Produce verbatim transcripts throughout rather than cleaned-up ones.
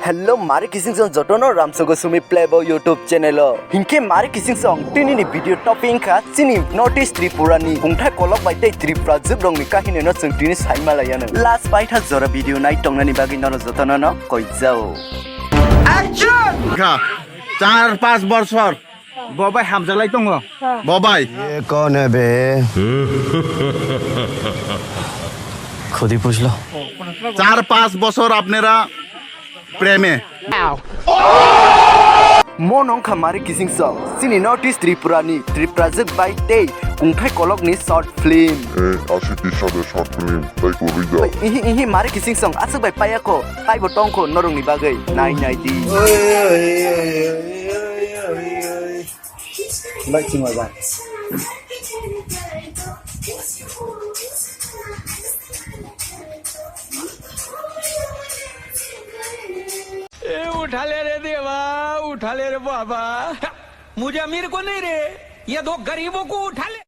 Hello, mari kising song jotono Ramsogo Sumi Playboy YouTube channel o. Hinkhe mari kising song tini ni video topic wngkha chini North East Tripura ni kungthai kolok bai tei Tripura jwk rok ni kahini no chwng tini sai malaiya no. Last paitha jora video nai tongnani bagwi nono jotono no koijao. Action! Kha, char panch borsor. Bo bai hamjaklai tongo. Bo bai. ये कौन है बे? खुद ही पूछ लो। চার পাঁচ বছর আপনারা প্রেমে। Mo nong kha mari kising song. Chini North East Tripura ni Tripura jwk bai tei kungthai kolok ni short film. Eh, aswk kisa de short film, tai kwrwi da. Ihi, ihi, mari kising song aswk bai paiya kho, taibo tong kho norok ni bagwi. Nai, nai di. Oi, oi, oi. Back to my back. ए, उठा ले रे देवा, उठा ले रे बाबा। मुझे अमीर को नहीं रे, ये दो गरीबों को उठा ले।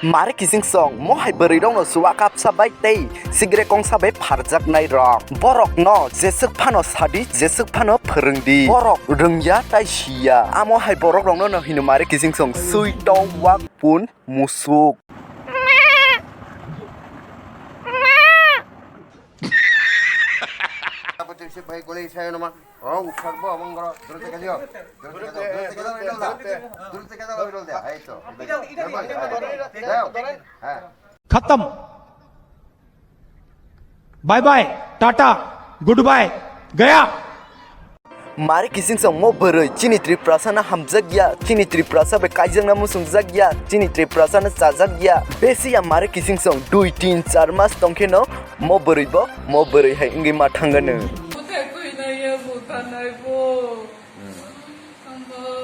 Mari kising song, mo hai bwrwi rokno suwa kapsa bai tei sigre kongsa bai pharjaknai rok. Borok no jeswk phano sadi, jeswk phano phwrwngdi. Borok rwngya tai siya. Amo hai borok rokno no hino mari kising song, sui tong wak pun musuk. खत्म। Bye bye, टाटा, good bye, गया। Mari kising song mo bwrwi, chini Tripurasa no hamjak ya, chini Tripurasa bai kaijakna muchungjak ya, chini Tripurasa no chajak ya. Besi ya mari kising song dui tin char mas tongkhe no mo bwrwi bo mo bwrwi hai wngwi ma thangano.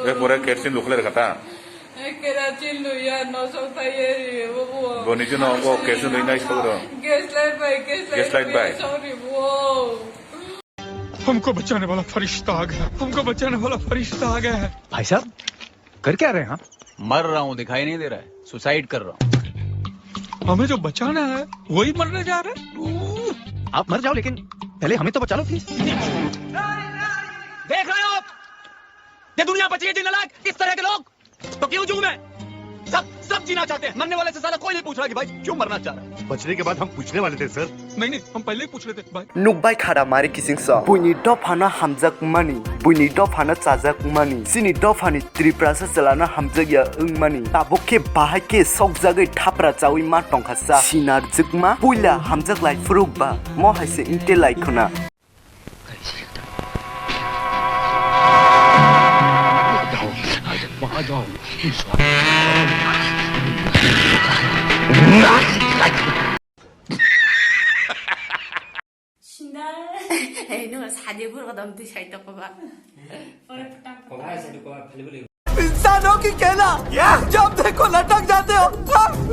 Erpore kerosene lukhlai rwkha ta? Kerosene luya, no sok thai eri, bo. Boni jino bo kerosene lui nai sok ro. Gas light bai, gas light bai. Gas light bai. Sorry, bo. हमको बचाने वाला फरिश्ता आ गया, हमको बचाने वाला फरिश्ता आ गया है। भाई साहब, कर क्या रहे हैं आप? मर रहा हूँ, दिखाई नहीं दे रहा है, सुसाइड कर रहा हूँ। हमें जो बचाना है, वही मरने जा रहा है। आप मर जाओ, लेकिन पहले हमें तो बचा लो, प्लीज। देख रहे हो आप, ये दुनिया बची है जीने लायक, इस तरह के लोग। तो क्यों जीऊं मैं? सब, सब जीना चाहते हैं। मरने वाले से साला कोई नहीं पूछ रहा कि भाई क्यों मरना चाह रहा है। बचने के बाद हम पूछने वाले थे, सर। नहीं, नहीं, हम पहले ही पूछ रहे थे, भाई। Nukbai khada mari kising song. Buini dopha no hamjak mani, buini dopha no chajak mani. Chini dopha ni Tripurasa chwla no hamjak ya wng mani. Tabuk khe bahai khe sokjagwi thapra chawi ma tongkha sa. Sinar jwkma puila hamjak lai phuruk ba. Mo hai se wngte lai khuna. Ei, no, sadi burgo dam twi sai toko ba. इंसानों की कहना, जब देखो लटक जाते हो,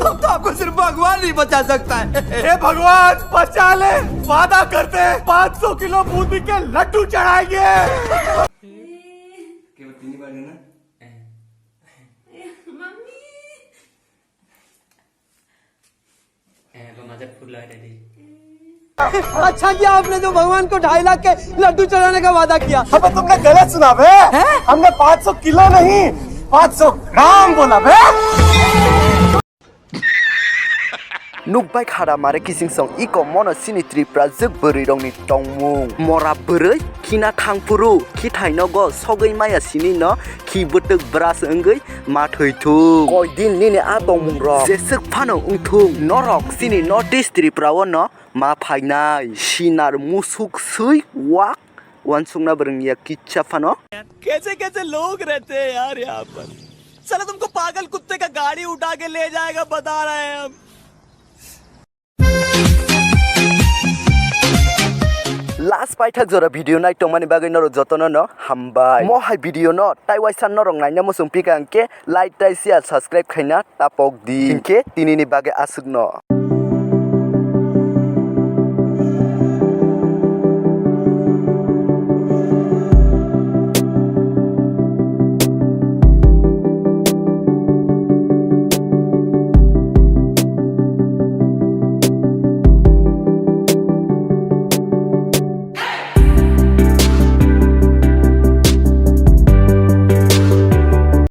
तब तो आपको सिर्फ भगवान ही बचा सकता है। हे भगवान, बचा ले। वादा करते हैं, पाँच सौ किलो बूंदी के लड्डू चढ़ाएंगे। अच्छा किया आपने जो भगवान को ढाई लाख के लड्डू चढ़ाने का वादा किया। अबे तुमने गलत सुना बे। हैं? हमने पाँच सौ किलो नहीं, पाँच सौ ग्राम बोला बे। Nukbai khada mare kising song iko mono chini Tripura jwk bwrwi rokni tongmung. Mora bwrwi khina thangphuru khithai nogo sogwi maya sini no khi bwtwk bwras wngwi ma thwithung. Koi din nini a tongmung rok jeswk phano wngthung, norok chini North East Tripura o no ma phainai sinar musuk swi wak uansukna bwrwng ya kicha phano. कैसे कैसे लोग रहते हैं यार यहाँ पर। साला तुमको पागल कुत्ते का गाड़ी उठा के ले जाएगा बता रहे हैं हम। Last paithak jora video nai tongmani bagwi norok jotono no hambai. Mo hai video no tai waisa norok naina muchung pika hwnkhe like tai share subscribe khaina tapok di. Hinkhe tini ni bagwi aswk no.